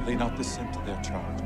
Assuredly not the sin to their charge.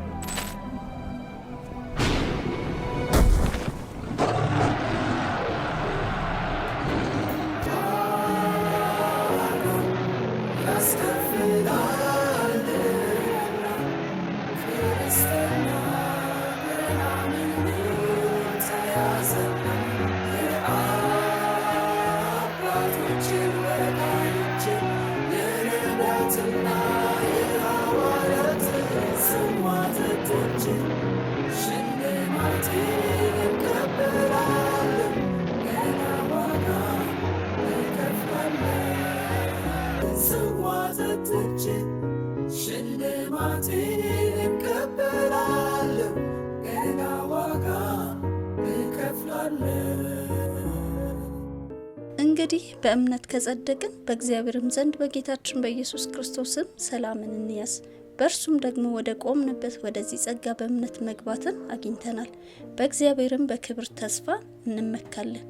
እንግዲህ በእምነት ከጸደቅን በእግዚአብሔርም ዘንድ በጌታችን በኢየሱስ ክርስቶስም ሰላምን እንያዝ። በእርሱም ደግሞ ወደ ቆምንበት ወደዚህ ጸጋ በእምነት መግባትን አግኝተናል። በእግዚአብሔርም በክብር ተስፋ እንመካለን።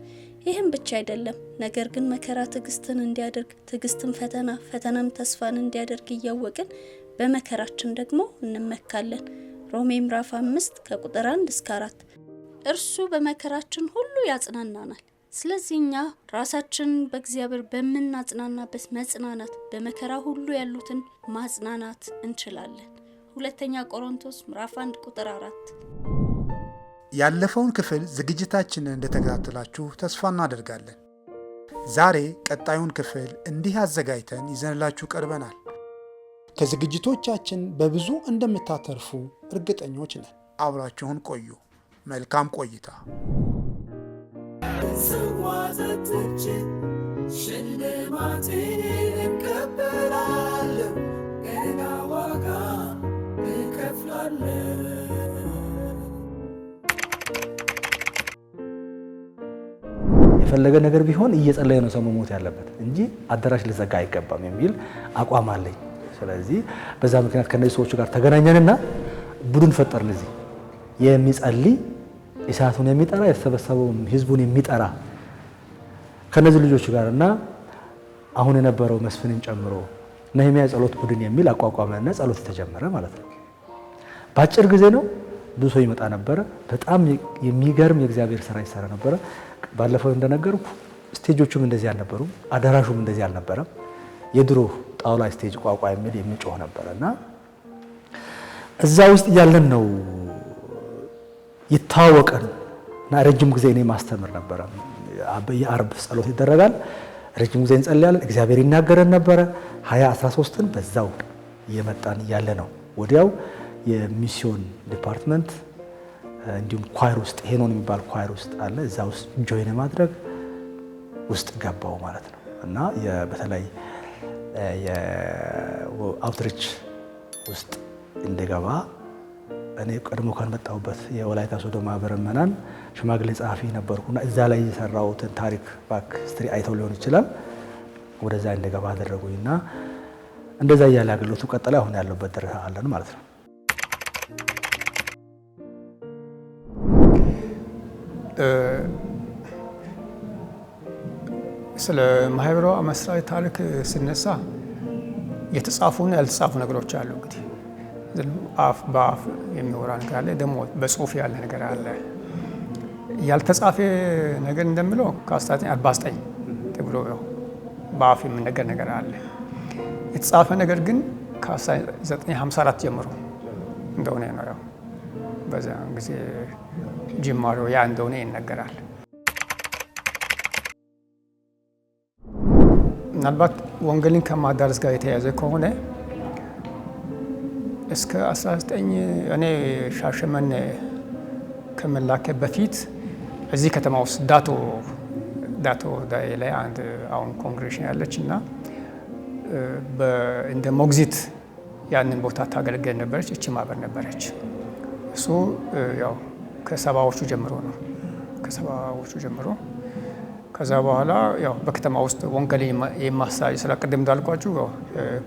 ይህም ብቻ አይደለም፣ ነገር ግን መከራ ትዕግስትን እንዲያደርግ፣ ትዕግስትም ፈተና፣ ፈተናም ተስፋን እንዲያደርግ እያወቅን በመከራችን ደግሞ እንመካለን። ሮሜ ምዕራፍ 5 ከቁጥር 1 እስከ 4። እርሱ በመከራችን ሁሉ ያጽናናናል። ስለዚህ እኛ ራሳችንን በእግዚአብሔር በምናጽናናበት መጽናናት በመከራ ሁሉ ያሉትን ማጽናናት እንችላለን። ሁለተኛ ቆሮንቶስ ምዕራፍ 1 ቁጥር 4። ያለፈውን ክፍል ዝግጅታችንን እንደተከታተላችሁ ተስፋ እናደርጋለን። ዛሬ ቀጣዩን ክፍል እንዲህ አዘጋጅተን ይዘንላችሁ ቀርበናል። ከዝግጅቶቻችን በብዙ እንደምታተርፉ እርግጠኞች ነን። አብራችሁን ቆዩ። መልካም ቆይታ። የፈለገ ነገር ቢሆን እየጸለየ ነው ሰው መሞት ያለበት እንጂ አዳራሽ ሊዘጋ አይገባም የሚል አቋም አለኝ። ስለዚህ በዛ ምክንያት ከነዚህ ሰዎች ጋር ተገናኘንና ቡድን ፈጠርን። እዚህ የሚጸልይ፣ እሳቱን የሚጠራ፣ የተሰበሰበውን ህዝቡን የሚጠራ ከነዚህ ልጆች ጋር እና አሁን የነበረው መስፍንን ጨምሮ ነህሚያ ጸሎት ቡድን የሚል አቋቋመና ጸሎት ተጀመረ ማለት ነው። በአጭር ጊዜ ነው ብዙ ሰው ይመጣ ነበረ። በጣም የሚገርም የእግዚአብሔር ስራ ይሰራ ነበረ። ባለፈው እንደነገርኩ stage ኦቹም እንደዚህ አልነበሩም፣ አዳራሹም እንደዚህ አልነበረም። የድሮ ጣውላ stage ቋቋ የሚል የሚጮህ ነበረ እና እዛ ውስጥ እያለን ነው ይታወቀን እና ረጅም ጊዜ እኔ ማስተምር ነበረ። የአርብ ጸሎት ይደረጋል። ረጅም ጊዜ እንጸልያለን። እግዚአብሔር ይናገረን ነበረ። 2013ን በዛው እየመጣን እያለ ነው ወዲያው የሚስዮን department እንዲሁም choir ውስጥ ሄኖን የሚባል choir ውስጥ አለ። እዛ ውስጥ join ማድረግ ውስጥ ገባው ማለት ነው እና በተለይ የ outreach ውስጥ እንደገባ እኔ ቀድሞ ካልመጣሁበት የወላይታ ሶዶ ማህበረ ምዕመናን ሽማግሌ ጸሐፊ ነበርኩና እዛ ላይ የሰራሁትን ታሪክ back history አይተው ሊሆን ይችላል። ወደዛ እንደገባ አደረጉኝና እንደዛ እያለ አገልግሎቱ ቀጠለ። አሁን ያለበት ደረጃ አለን ማለት ነው። ስለ ማህበሯ መስራች ታሪክ ስነሳ የተጻፉና ያልተጻፉ ነገሮች አሉ። እንግዲህ አፍ በአፍ የሚወራ ነገር አለ፣ ደግሞ በጽሁፍ ያለ ነገር አለ። ያልተጻፈ ነገር እንደምለው ከ1949 ተብሎ በአፍ የሚነገር ነገር አለ። የተጻፈ ነገር ግን ከ1954 ጀምሮ እንደሆነ ነው። ያው በዚያን ጊዜ ጅማሬው ያ እንደሆነ ይነገራል። ምናልባት ወንጌልን ከማዳረስ ጋር የተያያዘ ከሆነ እስከ 19 እኔ ሻሸመኔ ከመላከ በፊት እዚህ ከተማ ውስጥ ዳቶ ላይ አንድ አሁን congregation ያለች እና እንደ ሞግዚት ያንን ቦታ ታገለግል ነበረች። እቺ ማህበር ነበረች። እሱ ያው ከሰባዎቹ ጀምሮ ነው፣ ከሰባዎቹ ጀምሮ። ከዛ በኋላ ያው በከተማ ውስጥ ወንጌልን የማሰራጨት ስራ ቅድም እንዳልኳችሁ ያው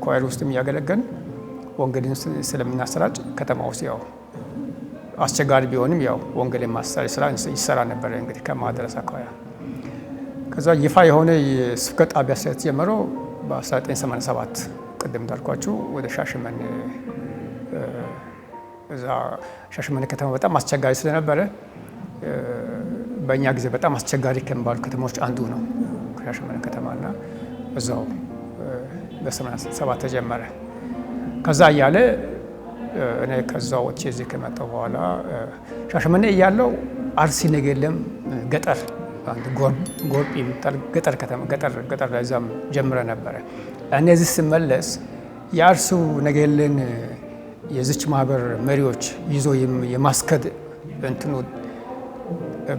choir ውስጥም እያገለገልን ወንጌልን ስለምናሰራጭ ከተማ ውስጥ ያው አስቸጋሪ ቢሆንም ያው ወንጌል የማሰራጨት ስራ ይሰራ ነበረ እንግዲህ ከማድረስ አኳያ። ከዛ ይፋ የሆነ የስብከት ጣቢያ ስለተጀመረው በ1987 ቅድም እንዳልኳችሁ ወደ ሻሸመኔ እዛ ሻሸመኔ ከተማ በጣም አስቸጋሪ ስለነበረ በእኛ ጊዜ በጣም አስቸጋሪ ከሚባሉ ከተሞች አንዱ ነው ሻሸመኔ ከተማና እዛው በ87 ተጀመረ። ከዛ እያለ እኔ ከዛ ወጥቼ እዚህ ከመጣሁ በኋላ ሻሸመኔ እያለሁ አርሲ ነገሌም ገጠር አንድ ጎርጲ የሚባል ገጠር ከተማ ገጠር ላይ እዛም ጀምረ ነበረ። እኔ እዚህ ስመለስ የአርሲው ነገሌን የዚች ማህበር መሪዎች ይዞ የማስከድ እንትኑ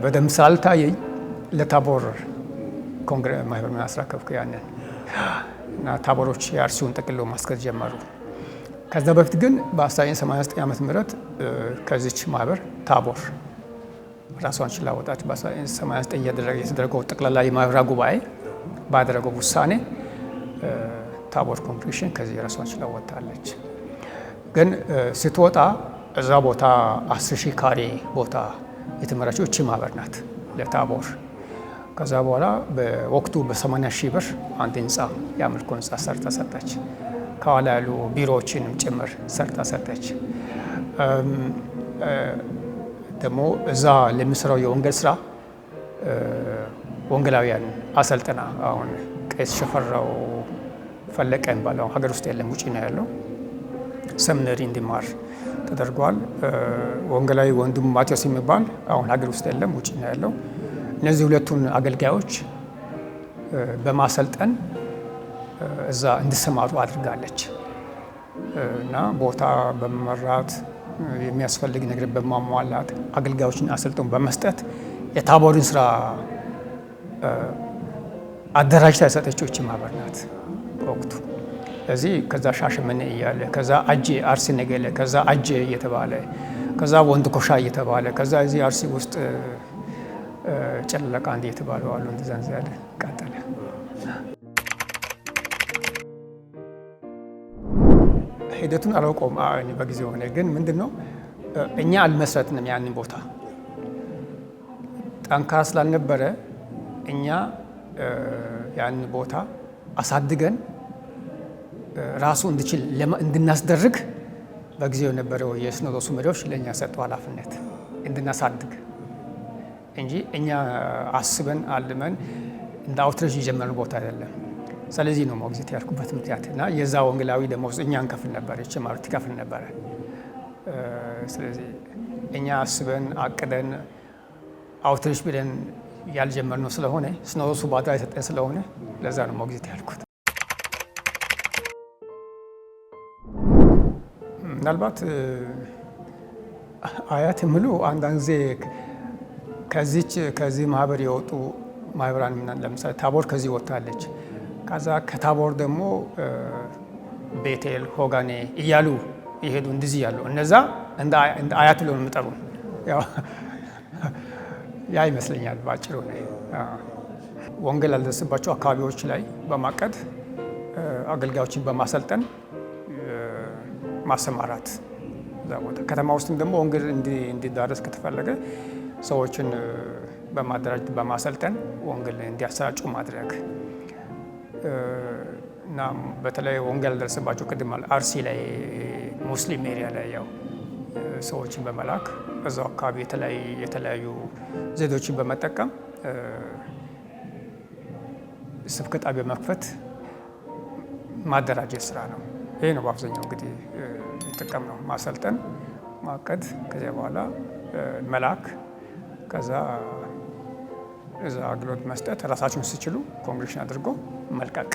በደንብ ስላልታየኝ ለታቦር ኮንግረ ማህበር አስረከብኩ ያንን እና ታቦሮች የአርሲውን ጠቅልለው ማስከድ ጀመሩ። ከዛ በፊት ግን በ1989 ዓመተ ምህረት ከዚች ማህበር ታቦር ራሷን ችላ ወጣች። በ1989 የተደረገው ጠቅላላ የማህበራ ጉባኤ ባደረገው ውሳኔ ታቦር congregation ከዚህ ራሷን ችላ ወጥታለች። ግን ስትወጣ እዛ ቦታ 10,000 ካሬ ቦታ የተመራችው እቺ ማህበር ናት ለታቦር። ከዛ በኋላ በወቅቱ በ80 ሺህ ብር አንድ ህንፃ የአምልኮ ህንፃ ሰርታ ሰጠች። ከኋላ ያሉ ቢሮዎችንም ጭምር ሰርታ ሰጠች። ደግሞ እዛ ለሚሰራው የወንጌል ስራ ወንጌላውያን አሰልጥና አሁን ቄስ ሽፈራው ፈለቀ የሚባለው ሀገር ውስጥ የለም ውጪ ነው ያለው፣ ሰሚነሪ እንዲማር ተደርጓል። ወንጌላዊ ወንድሙ ማቴዎስ የሚባል አሁን ሀገር ውስጥ የለም ውጪ ነው ያለው። እነዚህ ሁለቱን አገልጋዮች በማሰልጠን እዛ እንዲሰማሩ አድርጋለች እና ቦታ በመመራት የሚያስፈልግ ነገር በማሟላት አገልጋዮችን አሰልጥኖ በመስጠት የታቦርን ስራ አደራጅታ የሰጠችው ይህች ማህበር ናት በወቅቱ። ስለዚህ ከዛ ሻሸመኔ እያለ ከዛ አጄ አርሲ ነገሌ ከዛ አጄ እየተባለ ከዛ ወንድ ኮሻ እየተባለ ከዛ እዚህ አርሲ ውስጥ ጨለቃ እንዲ እየተባሉ አሉ። እንደዛ ያለ ቀጠለ። ሂደቱን አላውቀውም በጊዜው ሆነ። ግን ምንድነው እኛ አልመሰረትንም ያንን ቦታ ጠንካራ ስላልነበረ እኛ ያንን ቦታ አሳድገን ራሱ እንዲችል እንድናስደርግ በጊዜው የነበረው የሲኖዶሱ መሪዎች ለእኛ ሰጡ ኃላፊነት እንድናሳድግ እንጂ እኛ አስበን አልመን እንደ outreach የጀመርነው ቦታ አይደለም። ስለዚህ ነው ሞግዚት ያልኩበት ምክንያት እና የዛ ወንጌላዊ ደሞዝ እኛ እንከፍል ነበር፣ ይህች ማህበር ትከፍል ነበረ። ስለዚህ እኛ አስበን አቅደን outreach ብለን ያልጀመርነው ስለሆነ ሲኖዶሱ ባድራ የሰጠን ስለሆነ ለዛ ነው ሞግዚት ያልኩት። ምናልባት አያት የሚሉ አንዳንድ ጊዜ ከዚህ ማህበር የወጡ ማህበራን ለምሳሌ ታቦር ከዚህ ወጥታለች። ከዛ ከታቦር ደግሞ ቤቴል ሆጋኔ እያሉ ይሄዱ እንደዚህ ያሉ እነዛ እንደ አያት ብለው ነው የሚጠሩ። ያ ይመስለኛል ባጭሩ። ወንጌል ያልደረሰባቸው አካባቢዎች ላይ በማቀድ አገልጋዮችን በማሰልጠን ማሰማራት እዛ ቦታ ከተማ ውስጥም ደግሞ ወንጌል እንዲዳረስ ከተፈለገ ሰዎችን በማደራጀት በማሰልጠን ወንጌል እንዲያሰራጩ ማድረግ እና በተለይ ወንጌል ያልደረሰባቸው ቅድም አርሲ ላይ ሙስሊም area ላይ ያው ሰዎችን በመላክ እዛው አካባቢ የተለያዩ ዘዴዎችን በመጠቀም ስብከት ጣቢያ መክፈት ማደራጀት ስራ ነው። ይሄ ነው በአብዛኛው እንግዲህ የተጠቀምነው፣ ማሰልጠን፣ ማቀድ፣ ከዚያ በኋላ መላክ፣ ከዛ እዛ አገልግሎት መስጠት፣ ራሳቸውን ሲችሉ congregation አድርጎ መልቀቅ።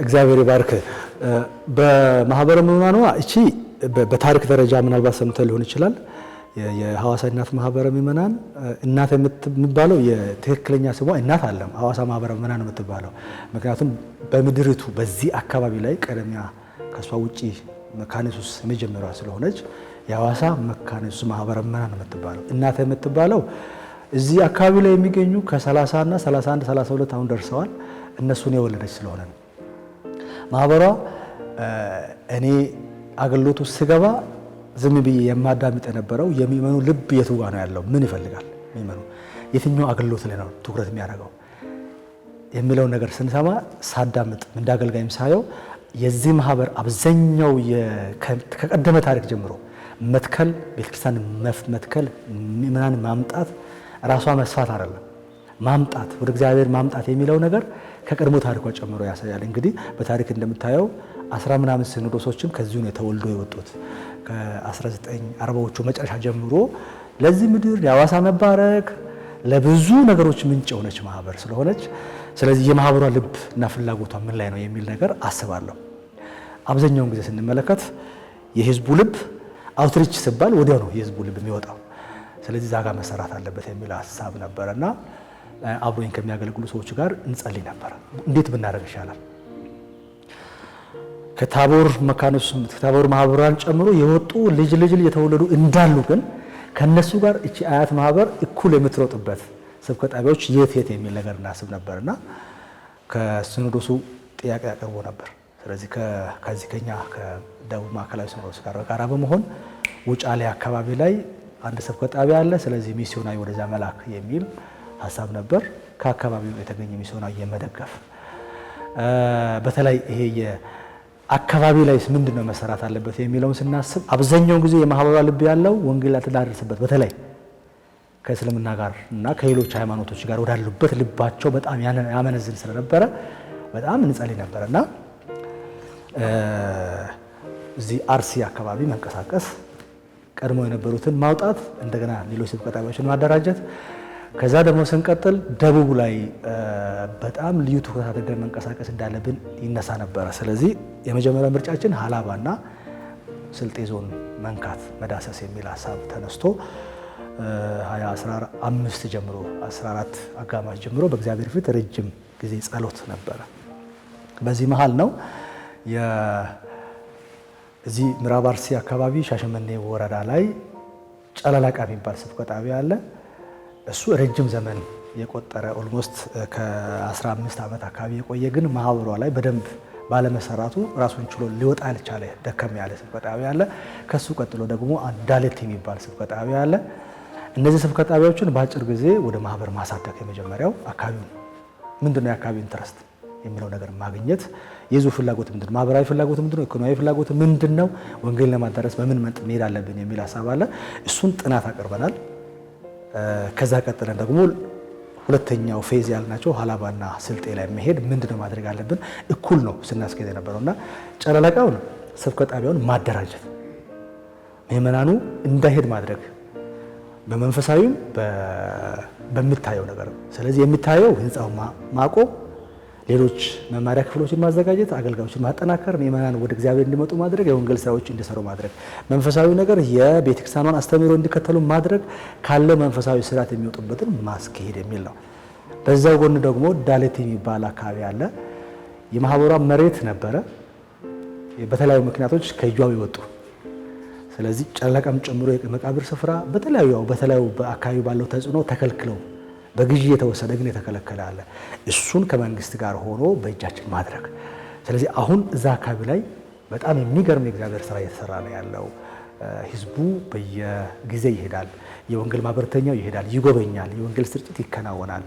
እግዚአብሔር ይባርክ። በማህበረ ምዕመናኗ እቺ በታሪክ ደረጃ ምናልባት ሰምተህ ሊሆን ይችላል። የሐዋሳ እናት ማህበረ ምዕመናን እናት የምትባለው የትክክለኛ ስሟ እናት አለም ሐዋሳ ማህበረ ምዕመናን ነው የምትባለው። ምክንያቱም በምድሪቱ በዚህ አካባቢ ላይ ቀደሚያ ከሷ ውጪ መካነ ኢየሱስ የመጀመሪያዋ ስለሆነች የሐዋሳ መካነ ኢየሱስ ማህበረ ምዕመናን ነው የምትባለው። እናት የምትባለው እዚህ አካባቢ ላይ የሚገኙ ከ30 እና 31 32 አሁን ደርሰዋል። እነሱን የወለደች ስለሆነ ነው። ማህበሯ እኔ አገልግሎቱ ስገባ ዝም ብዬ የማዳምጥ የነበረው የሚመኑ ልብ የቱ ጋ ነው ያለው፣ ምን ይፈልጋል የሚመኑ፣ የትኛው አገልግሎት ላይ ነው ትኩረት የሚያደርገው የሚለውን ነገር ስንሰማ ሳዳምጥ እንደ አገልጋይም ሳየው የዚህ ማህበር አብዛኛው ከቀደመ ታሪክ ጀምሮ መትከል፣ ቤተክርስቲያን መትከል፣ ምዕመናን ማምጣት፣ ራሷ መስፋት አይደለም ማምጣት፣ ወደ እግዚአብሔር ማምጣት የሚለው ነገር ከቀድሞ ታሪኳ ጨምሮ ያሳያል። እንግዲህ በታሪክ እንደምታየው 10 ምናምን ሲኖዶሶችም ከዚሁ ነው የተወልዶ የወጡት። ከ1940ዎቹ መጨረሻ ጀምሮ ለዚህ ምድር የሐዋሳ መባረክ ለብዙ ነገሮች ምንጭ የሆነች ማህበር ስለሆነች፣ ስለዚህ የማህበሯ ልብ እና ፍላጎቷ ምን ላይ ነው የሚል ነገር አስባለሁ። አብዛኛውን ጊዜ ስንመለከት የህዝቡ ልብ outreach ሲባል ወዲያው ነው የህዝቡ ልብ የሚወጣው። ስለዚህ እዛ ጋር መሰራት አለበት የሚል ሀሳብ ነበረና አብሮኝ ከሚያገለግሉ ሰዎች ጋር እንጸልይ ነበር። እንዴት ብናደርግ ይሻላል? ከታቦር መካነ ኢየሱስ ከታቦር ማህበራን ጨምሮ የወጡ ልጅ ልጅ ልጅ የተወለዱ እንዳሉ ግን ከነሱ ጋር እቺ አያት ማህበር እኩል የምትሮጥበት ስብከት ጣቢያዎች የት የት የሚል ነገር እናስብ ነበርና ከሲኖዶሱ ጥያቄ ያቀርቦ ነበር። ስለዚህ ከዚህ ከኛ ከደቡብ ማዕከላዊ ሲኖዶስ ጋር በጋራ በመሆን ውጫሌ አካባቢ ላይ አንድ ስብከት ጣቢያ አለ። ስለዚህ ሚስዮናዊ ወደዛ መላክ የሚል ሀሳብ ነበር። ከአካባቢው የተገኘ ሚስዮናዊ የመደገፍ በተለይ ይሄ የአካባቢ ላይ ምንድነው መሰራት አለበት የሚለውን ስናስብ አብዛኛውን ጊዜ የማህበሯ ልብ ያለው ወንጌል ላትዳረስበት በተለይ ከእስልምና ጋር እና ከሌሎች ሃይማኖቶች ጋር ወዳሉበት ልባቸው በጣም ያመነዝን ስለነበረ በጣም እንጸልይ ነበርና እዚህ አርሲ አካባቢ መንቀሳቀስ፣ ቀድሞ የነበሩትን ማውጣት፣ እንደገና ሌሎች ስብከት ጣቢያዎችን ማደራጀት፣ ከዛ ደግሞ ስንቀጥል ደቡብ ላይ በጣም ልዩ ትኩረት አድርገን መንቀሳቀስ እንዳለብን ይነሳ ነበረ። ስለዚህ የመጀመሪያው ምርጫችን ሀላባና ስልጤ ዞን መንካት መዳሰስ የሚል ሀሳብ ተነስቶ 2015 ጀምሮ 14 አጋማሽ ጀምሮ በእግዚአብሔር ፊት ረጅም ጊዜ ጸሎት ነበረ። በዚህ መሃል ነው እዚህ ምዕራብ አርሲ አካባቢ ሻሸመኔ ወረዳ ላይ ጨለላቃ የሚባል ስብከት ጣቢያ አለ። እሱ ረጅም ዘመን የቆጠረ almost ከ15 ዓመት አካባቢ የቆየ ግን ማህበሯ ላይ በደንብ ባለመሰራቱ ራሱን ችሎ ሊወጣ ያልቻለ ደከም ያለ ስብከት ጣቢያ አለ። ከሱ ቀጥሎ ደግሞ ዳሌት የሚባል ስብከት ጣቢያ አለ። እነዚህ ስብከት ጣቢያዎችን በአጭር ጊዜ ወደ ማህበር ማሳደግ የመጀመሪያው አካባቢው ምንድነው የአካባቢው interest የሚለው ነገር ማግኘት፣ የህዝቡ ፍላጎት ምንድነው፣ ማህበራዊ ፍላጎት ምንድነው፣ ኢኮኖሚያዊ ፍላጎት ምንድነው፣ ወንጌል ለማዳረስ በምን መንጥ መሄድ አለብን የሚል ሀሳብ አለ። እሱን ጥናት አቅርበናል። ከዛ ቀጥለን ደግሞ ሁለተኛው phase ያልናቸው ሀላባና ስልጤ ላይ መሄድ ምንድነው ማድረግ አለብን እኩል ነው ስናስኬድ የነበረውና ጨለለቃውን ስብከት ጣቢያውን ማደራጀት፣ ምዕመናኑ እንዳይሄድ ማድረግ በመንፈሳዊም በሚታየው ነገር። ስለዚህ የሚታየው ህንፃው ማቆም፣ ሌሎች መማሪያ ክፍሎችን ማዘጋጀት፣ አገልጋዮችን ማጠናከር፣ ምዕመናን ወደ እግዚአብሔር እንዲመጡ ማድረግ፣ የወንጌል ስራዎች እንዲሰሩ ማድረግ፣ መንፈሳዊ ነገር የቤተክርስቲያኗን አስተምህሮ እንዲከተሉ ማድረግ፣ ካለው መንፈሳዊ ስርዓት የሚወጡበትን ማስኬድ የሚል ነው። በዛው ጎን ደግሞ ዳሌት የሚባል አካባቢ አለ። የማህበሯ መሬት ነበረ፣ በተለያዩ ምክንያቶች ከእጇ ይወጡ። ስለዚህ ጨለቃም ጨምሮ የመቃብር ስፍራ በተለያዩ በአካባቢ ባለው ተጽዕኖ ተከልክለው በግዢ የተወሰደ ግን የተከለከለ አለ። እሱን ከመንግስት ጋር ሆኖ በእጃችን ማድረግ። ስለዚህ አሁን እዛ አካባቢ ላይ በጣም የሚገርም የእግዚአብሔር ስራ እየተሰራ ነው ያለው። ህዝቡ በየጊዜ ይሄዳል። የወንጌል ማህበርተኛው ይሄዳል፣ ይጎበኛል፣ የወንጌል ስርጭት ይከናወናል፣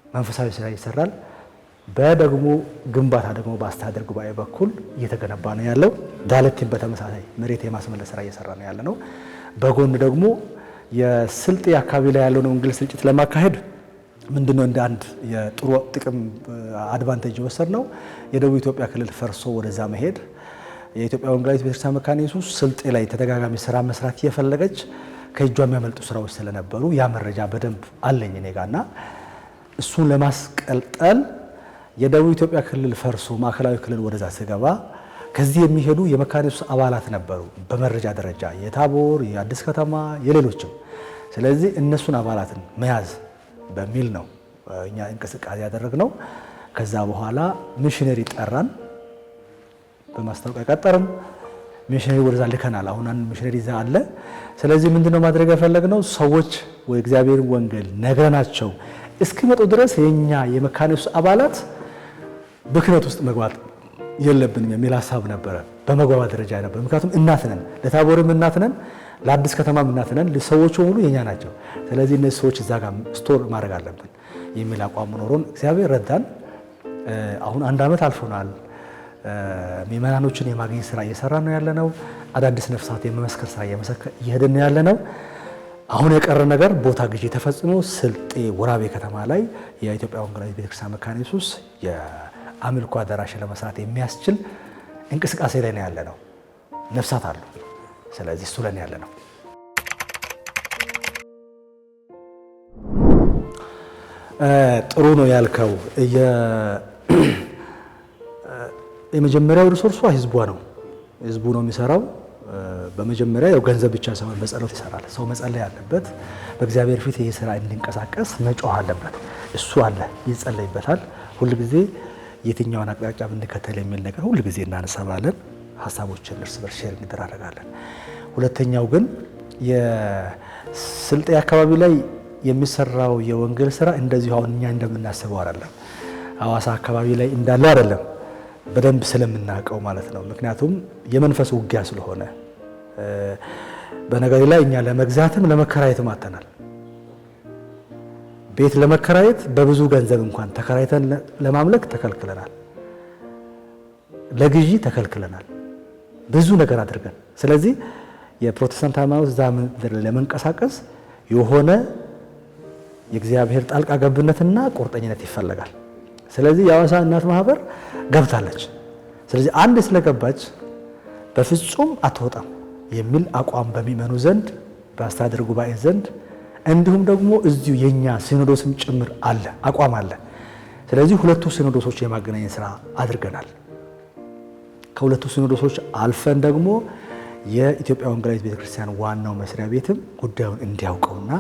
መንፈሳዊ ስራ ይሰራል። በደግሞ ግንባታ ደግሞ በአስተዳደር ጉባኤ በኩል እየተገነባ ነው ያለው። ዳለቲን በተመሳሳይ መሬት የማስመለስ ስራ እየሰራ ነው ያለ ነው። በጎን ደግሞ የስልጤ አካባቢ ላይ ያለውን ወንጌል ስርጭት ለማካሄድ ምንድነው እንደ አንድ የጥሩ ጥቅም advantage የወሰድነው የደቡብ ኢትዮጵያ ክልል ፈርሶ ወደዛ መሄድ፣ የኢትዮጵያ ወንጌላዊት ቤተክርስቲያን መካነ ኢየሱስ ስልጤ ላይ ተደጋጋሚ ስራ መስራት እየፈለገች ከእጇ የሚያመልጡ ስራዎች ስለነበሩ ያ መረጃ በደንብ አለኝ እኔ ጋርና እሱን ለማስቀጠል የደቡብ ኢትዮጵያ ክልል ፈርሶ ማዕከላዊ ክልል ወደዛ ሲገባ ከዚህ የሚሄዱ የመካነ ኢየሱስ አባላት ነበሩ በመረጃ ደረጃ የታቦር፣ የአዲስ ከተማ፣ የሌሎችም። ስለዚህ እነሱን አባላትን መያዝ በሚል ነው እኛ እንቅስቃሴ ያደረግነው። ከዛ በኋላ ሚሽነሪ ጠራን፣ በማስታወቂያ ቀጠርን፣ ሚሽነሪ ወደዛ ልከናል። አሁን አንድ ሚሽነሪ እዛ አለ። ስለዚህ ምንድነው ማድረግ የፈለግነው ሰዎች ወይ እግዚአብሔርን ወንጌል ነግረናቸው እስኪመጡ ድረስ የኛ የመካነ ኢየሱስ አባላት ብክነት ውስጥ መግባት የለብንም የሚል ሀሳብ ነበረ። በመግባባት ደረጃ ነበር። ምክንያቱም እናት ነን፣ ለታቦርም እናት ነን፣ ለአዲስ ከተማም እናት ነን። ሰዎቹ ሁሉ የኛ ናቸው። ስለዚህ እነዚህ ሰዎች እዛ ጋር store ማድረግ አለብን የሚል አቋም ኖሮን እግዚአብሔር ረዳን። አሁን አንድ ዓመት አልፎናል። ምዕመናኖችን የማግኘት ስራ እየሰራ ነው ያለነው። አዳዲስ ነፍሳት የመመስከር ስራ እየሄድን ነው ያለነው። አሁን የቀረ ነገር ቦታ ግዢ ተፈጽሞ ስልጤ ወራቤ ከተማ ላይ የኢትዮጵያ ወንጌላዊት ቤተክርስቲያን መካነ ኢየሱስ የአምልኮ አዳራሽ ለመስራት የሚያስችል እንቅስቃሴ ላይ ነው ያለነው። ነፍሳት አሉ። ስለዚህ እሱ ላይ ነው ያለነው። ጥሩ ነው ያልከው። የመጀመሪያው resource ዋ ህዝቧ ነው። ህዝቡ ነው የሚሰራው። በመጀመሪያ ያው ገንዘብ ብቻ ሳይሆን በጸሎት ይሰራል። ሰው መጸለይ አለበት። በእግዚአብሔር ፊት ይሄ ስራ እንዲንቀሳቀስ መጮህ አለበት። እሱ አለ፣ ይጸለይበታል። ሁልጊዜ የትኛውን አቅጣጫ ብንከተል የሚል ነገር ሁልጊዜ እናነሳባለን። ሀሳቦችን እርስ በርስ share እንደራረጋለን። ሁለተኛው ግን የስልጤ አካባቢ ላይ የሚሰራው የወንጌል ስራ እንደዚሁ አሁን እኛ እንደምናስበው አይደለም። ሐዋሳ አካባቢ ላይ እንዳለው አይደለም። በደንብ ስለምናውቀው ማለት ነው። ምክንያቱም የመንፈስ ውጊያ ስለሆነ በነገር ላይ እኛ ለመግዛትም ለመከራየትም አጥተናል። ቤት ለመከራየት በብዙ ገንዘብ እንኳን ተከራይተን ለማምለክ ተከልክለናል። ለግዢ ተከልክለናል። ብዙ ነገር አድርገን ስለዚህ የፕሮቴስታንት ሃይማኖት እዛ ምድር ለመንቀሳቀስ የሆነ የእግዚአብሔር ጣልቃ ገብነትና ቁርጠኝነት ይፈለጋል። ስለዚህ የሐዋሳ እናት ማህበር ገብታለች። ስለዚህ አንድ ስለገባች በፍጹም አትወጣም የሚል አቋም በሚመኑ ዘንድ በአስተዳደር ጉባኤ ዘንድ እንዲሁም ደግሞ እዚሁ የኛ ሲኖዶስም ጭምር አለ አቋም አለ። ስለዚህ ሁለቱ ሲኖዶሶች የማገናኘት ስራ አድርገናል። ከሁለቱ ሲኖዶሶች አልፈን ደግሞ የኢትዮጵያ ወንጌላዊት ቤተክርስቲያን ዋናው መስሪያ ቤትም ጉዳዩን እንዲያውቀውና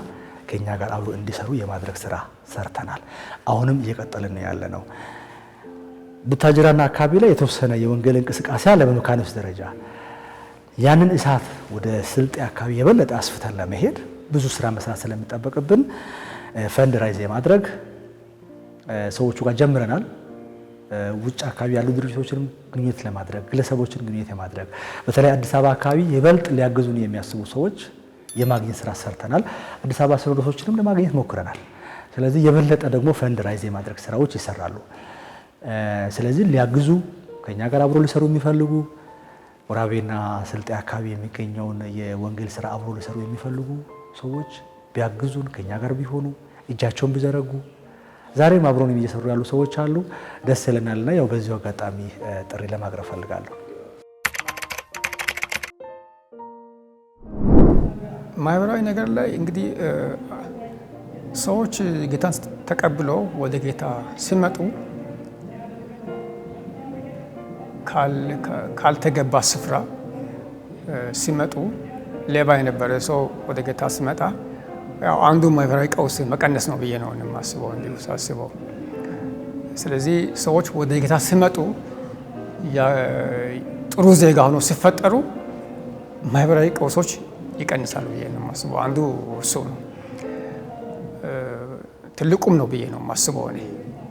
ከኛ ጋር አብሮ እንዲሰሩ የማድረግ ስራ ሰርተናል። አሁንም እየቀጠልን ያለ ነው። ቡታጅራና አካባቢ ላይ የተወሰነ የወንጌል እንቅስቃሴ አለ በመካነ ኢየሱስ ደረጃ። ያንን እሳት ወደ ስልጤ አካባቢ የበለጠ አስፍተን ለመሄድ ብዙ ስራ መስራት ስለሚጠበቅብን fundraise የማድረግ ሰዎቹ ጋር ጀምረናል። ውጭ አካባቢ ያሉ ድርጅቶችንም ግንኙነት ለማድረግ ግለሰቦችን ግንኙነት የማድረግ በተለይ አዲስ አበባ አካባቢ ይበልጥ ሊያግዙን የሚያስቡ ሰዎች የማግኘት ስራ ሰርተናል። አዲስ አበባ ሲኖዶሶችንም ለማግኘት ሞክረናል። ስለዚህ የበለጠ ደግሞ fundraise የማድረግ ስራዎች ይሰራሉ። ስለዚህ ሊያግዙ ከኛ ጋር አብሮ ሊሰሩ የሚፈልጉ ወራቤና ስልጤ አካባቢ የሚገኘውን የወንጌል ስራ አብሮ ሊሰሩ የሚፈልጉ ሰዎች ቢያግዙን፣ ከኛ ጋር ቢሆኑ፣ እጃቸውን ቢዘረጉ ዛሬም አብሮን እየሰሩ ያሉ ሰዎች አሉ። ደስ ይለናልና ያው በዚሁ አጋጣሚ ጥሪ ለማቅረብ ፈልጋለሁ። ማህበራዊ ነገር ላይ እንግዲህ ሰዎች ጌታን ተቀብለው ወደ ጌታ ሲመጡ ካልተገባ ስፍራ ሲመጡ ሌባ የነበረ ሰው ወደ ጌታ ሲመጣ ያው አንዱ ማህበራዊ ቀውስ መቀነስ ነው ብዬ ነው የማስበው፣ እንዲሁ ሳስበው። ስለዚህ ሰዎች ወደ ጌታ ሲመጡ ጥሩ ዜጋ ሆኖ ሲፈጠሩ ማህበራዊ ቀውሶች ይቀንሳሉ ብዬ ነው የማስበው። አንዱ እሱ ነው፣ ትልቁም ነው ብዬ ነው የማስበው። እኔ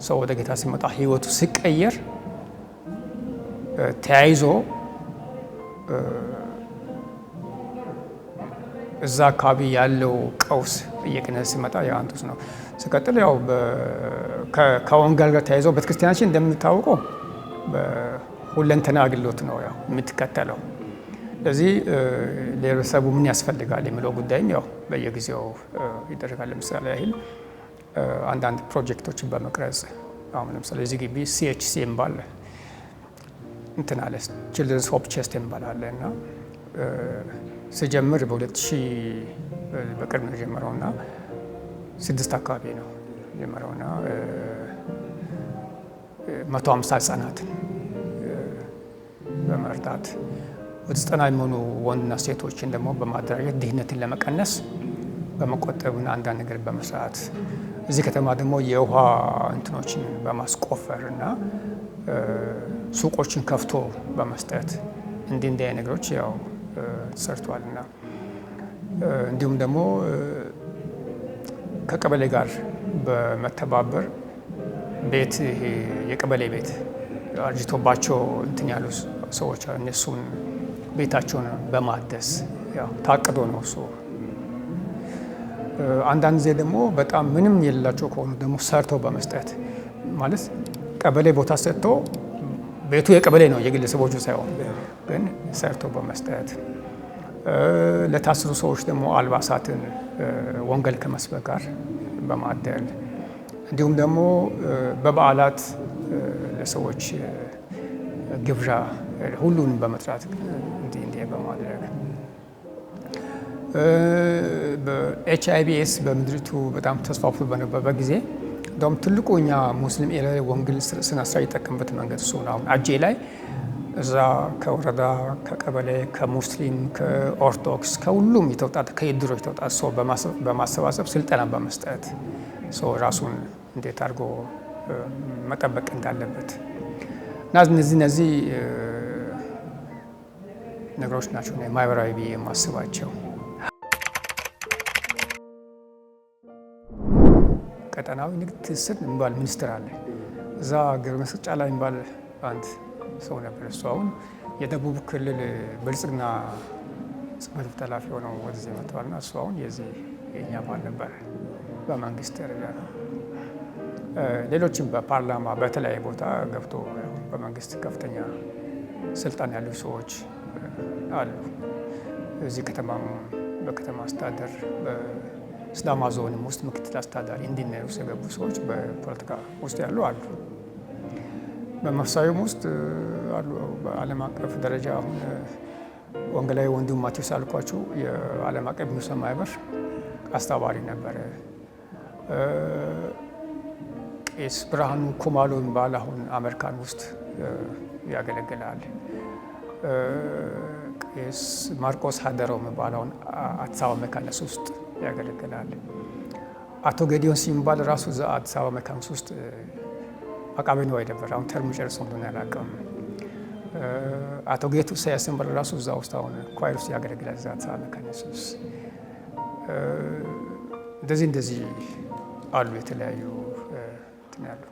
ሰው ወደ ጌታ ሲመጣ ህይወቱ ሲቀየር ተያይዞ እዛ አካባቢ ያለው ቀውስ እየቀነሰ ሲመጣ ያ አንዱ ነው። ሲቀጥል ያው ከወንጌል ጋር ተያይዞ ቤተክርስቲያናችን እንደምታወቀው በሁለንተና አገልግሎት ነው ያው የምትከተለው። ስለዚህ ለህብረተሰቡ ምን ያስፈልጋል የሚለው ጉዳይም ያው በየጊዜው ይደረጋል። ለምሳሌ ያህል አንዳንድ ፕሮጀክቶችን በመቅረጽ አሁን ለምሳሌ እዚህ ግቢ CHC የሚባል እንትን አለ፣ Children's Hope Chest የሚባል አለ እና ስጀምር በ2000 በቅርብ ነው የጀመረውና 6 አካባቢ ነው የጀመረውና 150 ህጻናትን በመርዳት ወደ 90 የሚሆኑ ወንድና ሴቶችን ደግሞ በማደራጀት ድህነትን ለመቀነስ በመቆጠብና አንዳንድ ነገር በመስራት እዚህ ከተማ ደግሞ የውሃ እንትኖችን በማስቆፈር እና ሱቆችን ከፍቶ በመስጠት እንዲህ እንዲህ አይነት ነገሮች ያው ተሰርቷልና እንዲሁም ደግሞ ከቀበሌ ጋር በመተባበር ቤት ይሄ የቀበሌ ቤት አርጅቶባቸው እንትን ያሉ ሰዎች እነሱን ቤታቸውን በማደስ ያው ታቅዶ ነው እሱ። አንዳንድ ጊዜ ደግሞ በጣም ምንም የሌላቸው ከሆኑ ደግሞ ሰርቶ በመስጠት ማለት ቀበሌ ቦታ ሰጥቶ ቤቱ የቀበሌ ነው የግለሰቦቹ ሳይሆን ግን ሰርቶ በመስጠት፣ ለታሰሩ ሰዎች ደግሞ አልባሳትን ወንጌል ከመስበክ ጋር በማደል፣ እንዲሁም ደግሞ በበዓላት ለሰዎች ግብዣ ሁሉንም በመጥራት እንዲህ እንዲህ በማድረግ፣ በኤች አይ ቪ ኤድስ በምድሪቱ በጣም ተስፋፍቶ በነበረበት ጊዜ እንደውም ትልቁ እኛ ሙስሊም area ወንጌል ስናሰራጭ የጠቀምበት መንገድ እሱ ነው። አሁን አጄ ላይ እዛ ከወረዳ፣ ከቀበሌ፣ ከሙስሊም፣ ከኦርቶዶክስ፣ ከሁሉም የተውጣጣ፣ ከየድሮች የተውጣጣ ሰው በማሰባሰብ ስልጠና በመስጠት ሰው ራሱን እንዴት አድርጎ መጠበቅ እንዳለበት እና እነዚህ ነገሮች ናቸው ማህበራዊ ብዬ የማስባቸው። ቀጠናዊ ንግድ ትስስር የሚባል ሚኒስትር አለ። እዛ ገብረ መስቀል ጫላ የሚባል አንድ ሰው ነበር። እሱ አሁን የደቡብ ክልል ብልጽግና ጽሕፈት ቤት ኃላፊ ሆነው ወደዚህ መጥተዋል። እና እሱ አሁን የዚህ የእኛ አባል ነበረ በመንግስት ደረጃ ነው። ሌሎችም በፓርላማ በተለያየ ቦታ ገብቶ በመንግስት ከፍተኛ ስልጣን ያሉ ሰዎች አሉ። እዚህ ከተማም በከተማ አስተዳደር፣ በሲዳማ ዞንም ውስጥ ምክትል አስተዳዳሪ እንዲናዩ ውስጥ የገቡ ሰዎች በፖለቲካ ውስጥ ያሉ አሉ። በመንፈሳዊም ውስጥ አሉ። በዓለም አቀፍ ደረጃ አሁን ወንጌላዊ ወንድሙ ማቴዎስ አልኳችሁ የዓለም አቀፍ ሙስሊም ማህበር አስተባባሪ ነበረ። ቄስ ብርሃኑ ኩማሎ የሚባል አሁን አሜሪካን ውስጥ ያገለግላል። ቄስ ማርቆስ ሀደረው የሚባል አሁን አዲስ አበባ መካነ ኢየሱስ ውስጥ ያገለግላል። አቶ ጌዲዮን ሲባል ራሱ እዛ አዲስ አበባ መካነ ኢየሱስ ውስጥ አቃቤ ንዋይ ነበር። አሁን term ጨርሶ እንደሆነ አላውቅም። አቶ ጌቱ ኢሳያስ የሚባል ራሱ እዛ ውስጥ አሁን choir ውስጥ ያገለግላል። እዛ አዲስ አበባ መካነ ኢየሱስ እንደዚህ እንደዚህ አሉ፣ የተለያዩ እንትን ያሉ።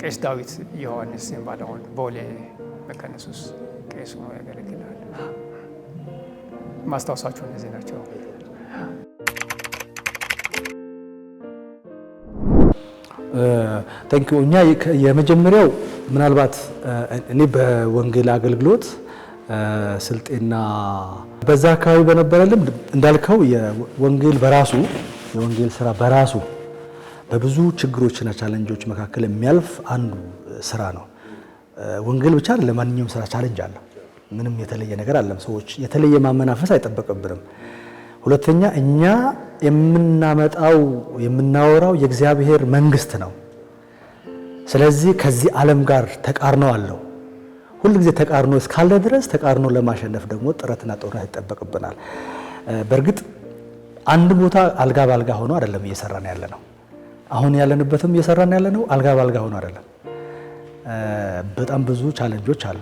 ቄስ ዳዊት ዮሐንስ የሚባል አሁን ቦሌ መካነ ኢየሱስ ቄስ ሆኖ ያገለግላል። ማስታወሳቸው እነዚህ ናቸው። Thank you። እኛ የመጀመሪያው ምናልባት እኔ በወንጌል አገልግሎት ስልጤና በዛ አካባቢ በነበረ ልምድ እንዳልከው የወንጌል በራሱ የወንጌል ስራ በራሱ በብዙ ችግሮችና challenge ኦች መካከል የሚያልፍ አንዱ ስራ ነው። ወንጌል ብቻ አይደለም፣ ማንኛውም ስራ challenge አለው። ምንም የተለየ ነገር አለም። ሰዎች የተለየ ማመናፈስ አይጠበቅብንም። ሁለተኛ እኛ የምናመጣው የምናወራው የእግዚአብሔር መንግስት ነው። ስለዚህ ከዚህ ዓለም ጋር ተቃርኖ አለው። ሁል ጊዜ ተቃርኖ እስካለ ድረስ ተቃርኖ ለማሸነፍ ደግሞ ጥረትና ጦርነት ይጠበቅብናል። በእርግጥ አንድ ቦታ አልጋ ባልጋ ሆኖ አይደለም እየሰራን ያለ ነው። አሁን ያለንበትም እየሰራን ያለ ነው አልጋ ባልጋ ሆኖ አይደለም። በጣም ብዙ challenge ኦች አሉ።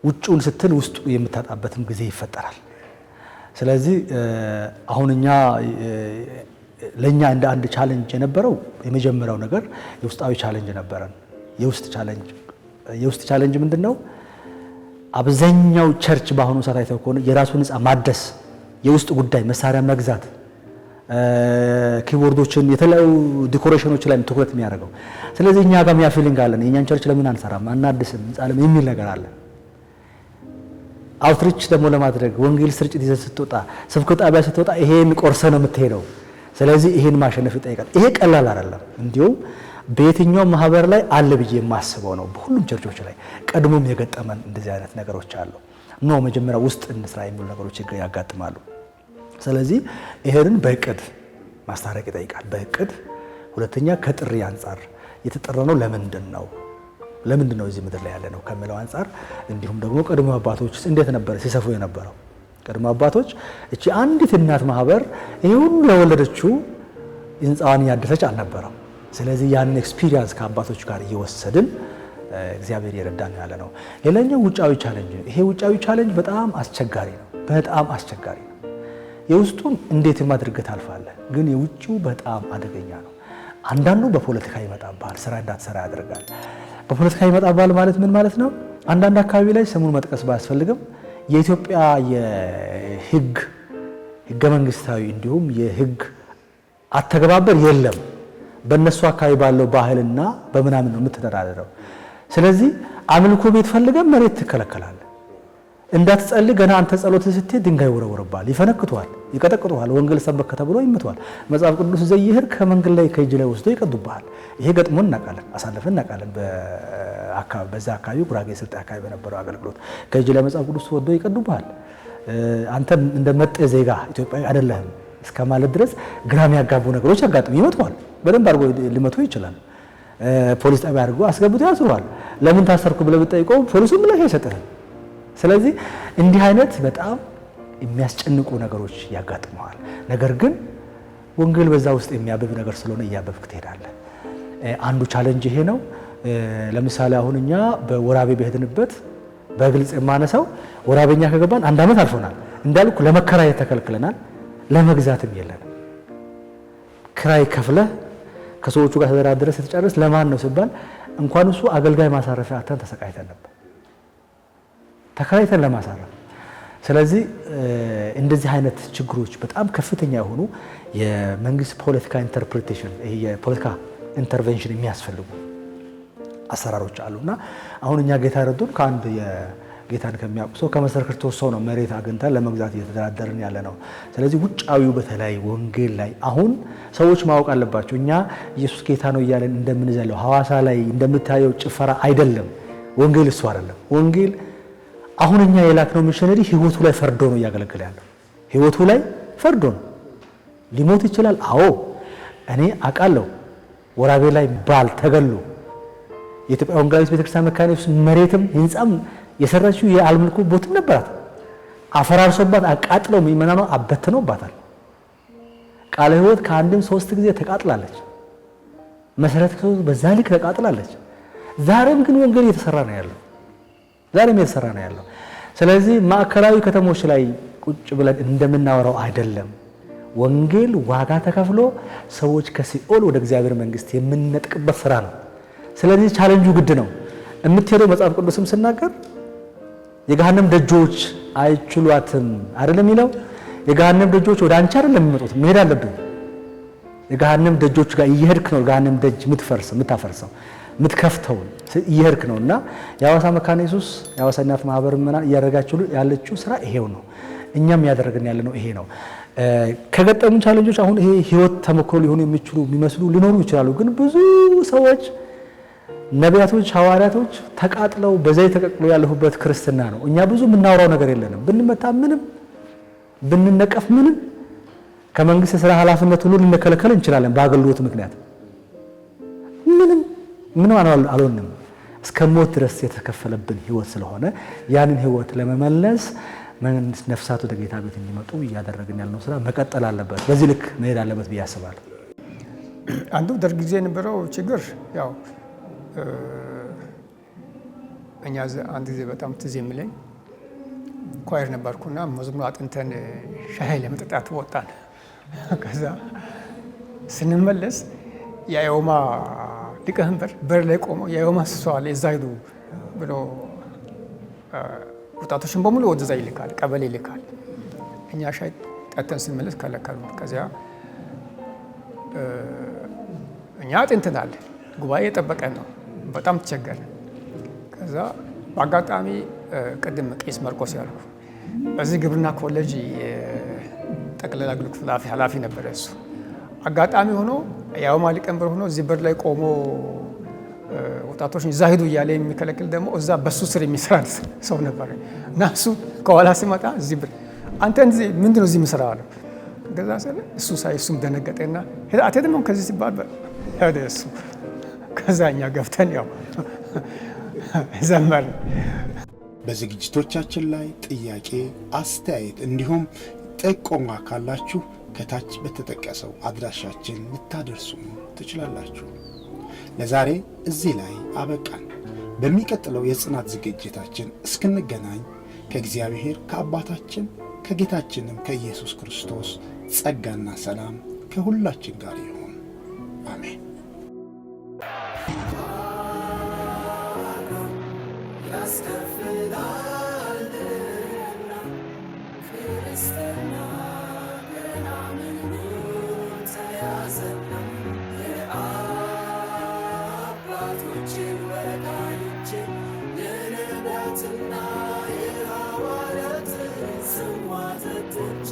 ውጭውን ስትል ውስጡ የምታጣበትም ጊዜ ይፈጠራል። ስለዚህ አሁን እኛ ለእኛ እንደ አንድ challenge የነበረው የመጀመሪያው ነገር የውስጣዊ challenge ነበረን። የውስጥ challenge ምንድን ነው? አብዛኛው church በአሁኑ ሰዓት አይተው ከሆነ የራሱን ህንፃ ማደስ፣ የውስጥ ጉዳይ፣ መሳሪያ መግዛት፣ keyboard ኦችን፣ የተለያዩ decoration ኦች ላይ ትኩረት የሚያደርገው። ስለዚህ እኛ ጋር ያ feeling አለን። የእኛን church ለምን አንሰራም፣ አናድስም፣ ህንፃ ለምን የሚል ነገር አለ። Outreach ደግሞ ለማድረግ ወንጌል ስርጭት ይዘህ ስትወጣ፣ ስብከት ጣቢያ ስትወጣ ይሄን ቆርሰህ ነው የምትሄደው። ስለዚህ ይሄን ማሸነፍ ይጠይቃል። ይሄ ቀላል አይደለም። እንዲሁም በየትኛውም ማህበር ላይ አለ ብዬ የማስበው ነው። በሁሉም ቸርቾች ላይ ቀድሞም የገጠመን እንደዚህ አይነት ነገሮች አሉ። No፣ መጀመሪያ ውስጥ እንስራ የሚሉ ነገሮች ያጋጥማሉ። ስለዚህ ይሄንን በእቅድ ማስታረቅ ይጠይቃል። በእቅድ። ሁለተኛ ከጥሪ አንጻር የተጠራነው ለምንድን ነው፣ ለምንድን ነው እዚህ ምድር ላይ ያለ ነው ከሚለው አንጻር፣ እንዲሁም ደግሞ ቀድሞ አባቶች እንዴት ነበር ሲሰፉ የነበረው? ቀድሞ አባቶች እቺ አንዲት እናት ማህበር ይሄ ሁሉ የወለደችው ህንፃዋን እያደሰች አልነበረም። ስለዚህ ያን experience ከአባቶች ጋር እየወሰድን እግዚአብሔር የረዳን ያለ ነው። ሌላኛው ውጫዊ challenge ነው። ይሄ ውጫዊ challenge በጣም አስቸጋሪ ነው። በጣም አስቸጋሪ ነው። የውስጡን እንዴትም አድርገህ ታልፋለህ፣ ግን የውጭው በጣም አደገኛ ነው። አንዳንዱ በፖለቲካ ይመጣብሃል፣ ስራ እንዳትሰራ ያደርጋል። በፖለቲካ ይመጣብሃል ማለት ምን ማለት ነው? አንዳንድ አካባቢ ላይ ስሙን መጥቀስ ባያስፈልግም የኢትዮጵያ የህግ ህገ መንግስታዊ እንዲሁም የህግ አተገባበር የለም። በእነሱ አካባቢ ባለው ባህልና በምናምን ነው የምትተዳደረው። ስለዚህ አምልኮ ቤት ፈልገህ መሬት ትከለከላለህ። እንዳትጸልይ ገና አንተ ጸሎት ስትሄድ ድንጋይ ይወረወርብሃል፣ ይፈነክቱሃል፣ ይቀጠቅጡሃል። ወንጌል ሰበከ ተብሎ ይመቱሃል። መጽሐፍ ቅዱስ ይዘህ እየሄድክ ከመንገድ ላይ ከእጅ ላይ ወስዶ ይቀዱብሃል። ይሄ ገጥሞን እናውቃለን፣ አሳልፈን እናውቃለን። በዛ አካባቢ ጉራጌ ስልጤ አካባቢ በነበረው አገልግሎት ከእጅ ላይ መጽሐፍ ቅዱስ ወስዶ ይቀዱብሃል። አንተ እንደ መጤ ዜጋ ኢትዮጵያዊ አይደለህም እስከ ማለት ድረስ ግራ የሚያጋቡ ነገሮች ያጋጥሙ። ይመቱሃል። በደንብ አድርጎ ሊመቱ ይችላል። ፖሊስ ጣቢያ አድርጎ አስገብቶ ያስሩሃል። ለምን ታሰርኩ ብለህ ብትጠይቀው ፖሊሱ ምላሽ አይሰጥህም። ስለዚህ እንዲህ አይነት በጣም የሚያስጨንቁ ነገሮች ያጋጥመዋል። ነገር ግን ወንጌል በዛ ውስጥ የሚያብብ ነገር ስለሆነ እያበብክ ትሄዳለህ። አንዱ challenge ይሄ ነው። ለምሳሌ አሁን እኛ በወራቤ በሄድንበት በግልጽ የማነሳው ወራቤኛ ከገባን አንድ ዓመት አልፎናል። እንዳልኩ ለመከራየት ተከልክለናል፣ ለመግዛትም የለንም። ክራይ ከፍለህ ከሰዎቹ ጋር ተደራድረህ ስትጨርስ ለማን ነው ሲባል እንኳን እሱ አገልጋይ ማሳረፊያ አጥተን ተሰቃይተን ነበር፣ ተከራይተን ለማሳረፍ። ስለዚህ እንደዚህ አይነት ችግሮች በጣም ከፍተኛ የሆኑ የመንግስት ፖለቲካ interpretation፣ ይሄ የፖለቲካ intervention የሚያስፈልጉ አሰራሮች አሉና አሁን እኛ ጌታ ረዱን ከአንድ ጌታን ከሚያውቁ ሰው ከመሰረ ክርስቶስ ሰው ነው መሬት አግኝተን ለመግዛት እየተደራደርን ያለ ነው። ስለዚህ ውጫዊው በተለይ ወንጌል ላይ አሁን ሰዎች ማወቅ አለባቸው። እኛ ኢየሱስ ጌታ ነው እያለን እንደምንዘለው ሐዋሳ ላይ እንደምታየው ጭፈራ አይደለም። ወንጌል እሱ አይደለም። ወንጌል አሁን እኛ የላክነው ሚሽነሪ ህይወቱ ላይ ፈርዶ ነው እያገለገለ ያለው። ህይወቱ ላይ ፈርዶ ነው። ሊሞት ይችላል። አዎ እኔ አውቃለሁ። ወራቤ ላይ ባል ተገሎ የኢትዮጵያ ወንጌላዊት ቤተክርስቲያን መካነ ኢየሱስ መሬትም ህንፃም የሰራችው የአምልኮ ቦትም ነበራት። አፈራርሶባት አቃጥለው ምእመናኗ አበትነውባታል። ቃለ ሕይወት ከአንድም 3 ጊዜ ተቃጥላለች። መሰረተ ክርስቶስ በዛ ልክ ተቃጥላለች። ዛሬም ግን ወንጌል እየተሰራ ነው ያለው። ዛሬም እየተሰራ ነው ያለው። ስለዚህ ማዕከላዊ ከተሞች ላይ ቁጭ ብለን እንደምናወራው አይደለም። ወንጌል ዋጋ ተከፍሎ ሰዎች ከሲኦል ወደ እግዚአብሔር መንግስት የምንነጥቅበት ስራ ነው። ስለዚህ ቻሌንጁ ግድ ነው። የምትሄደው መጽሐፍ ቅዱስም ስናገር የገሃነም ደጆች አይችሏትም አይደለም የሚለው። የገሃነም ደጆች ወደ አንቺ አይደለም የሚመጡት፣ መሄድ አለብን። የገሃነም ደጆች ጋር እየሄድክ ነው። ገሃነም ደጅ የምታፈርሰው የምትከፍተው እየሄድክ ነውና የሐዋሳ መካነ ኢየሱስ የሐዋሳ እናት ማህበር ምናምን እያደረጋችሁ ያለችው ስራ ይሄው ነው። እኛም ያደረግን ያለነው ይሄ ነው። ከገጠሙን challenge ኦች አሁን ይሄ ህይወት ተሞክሮ ሊሆኑ የሚችሉ የሚመስሉ ሊኖሩ ይችላሉ። ግን ብዙ ሰዎች ነቢያቶች፣ ሐዋርያቶች ተቃጥለው በዘይት ተቀቅለው ያለፉበት ክርስትና ነው። እኛ ብዙ የምናወራው ነገር የለንም። ብንመታ ምንም፣ ብንነቀፍ ምንም፣ ከመንግስት የሥራ ኃላፊነት ሁሉ ልንከለከል እንችላለን በአገልግሎት ምክንያት። ምንም ምንም አልሆንም። እስከ ሞት ድረስ የተከፈለብን ህይወት ስለሆነ ያንን ህይወት ለመመለስ ነፍሳት ወደ ጌታ ቤት እንዲመጡ እያደረግን ያለነው ስራ መቀጠል አለበት። በዚህ ልክ መሄድ አለበት ብዬ አስባለሁ። አንዱ ደርግ ጊዜ የነበረው ችግር ያው እኛ አንድ ጊዜ በጣም ትዝ የሚለኝ ኳየር ነበርኩና መዝሙር አጥንተን ሻይ ለመጠጣት ወጣን። ከዛ ስንመለስ የአዮማ ሊቀመንበር በር ላይ ቆመው የአዮማ ስብሰባ ላይ እዛ ሂዱ ብሎ ወጣቶችን በሙሉ ወደዛ ይልካል፣ ቀበሌ ይልካል። እኛ ሻይ ጠጥተን ስንመለስ ከለከሉ። ከዚያ እኛ አጥንተናል፣ ጉባኤ የጠበቀን ነው። በጣም ተቸገርን። ከዛ በአጋጣሚ ቅድም ቄስ መርቆስ ያልኩ በዚህ ግብርና ኮሌጅ የጠቅላላ አገልግሎት ክፍል ኃላፊ ነበረ። እሱ አጋጣሚ ሆኖ የአዮማ ሊቀመንበር ሆኖ እዚህ በር ላይ ቆሞ ወጣቶችን እዛ ሂዱ እያለ የሚከለክል ደግሞ እዛ በሱ ስር የሚሰራ ሰው ነበር እና እሱ ከኋላ ሲመጣ እዚህ በር አንተ እዚህ ምንድነው እዚህ የምሰራው አለው። ከዛ ስለ እሱ ሳይ እሱም ደነገጠና ሄደ አትሄድም ከዚህ ሲባል ሄደ እሱ። ከዛ እኛ ገብተን ያው ዘመርን። በዝግጅቶቻችን ላይ ጥያቄ፣ አስተያየት እንዲሁም ጥቆማ ካላችሁ ከታች በተጠቀሰው አድራሻችን ልታደርሱ ትችላላችሁ። ለዛሬ እዚህ ላይ አበቃን። በሚቀጥለው የጽናት ዝግጅታችን እስክንገናኝ ከእግዚአብሔር ከአባታችን ከጌታችንም ከኢየሱስ ክርስቶስ ጸጋና ሰላም ከሁላችን ጋር ይሁን። አሜን። ክርስትና ገና ምኑ ተያዘና የሐዋርያትና የሐዋርያትን ጽዋ ጠጥቼ።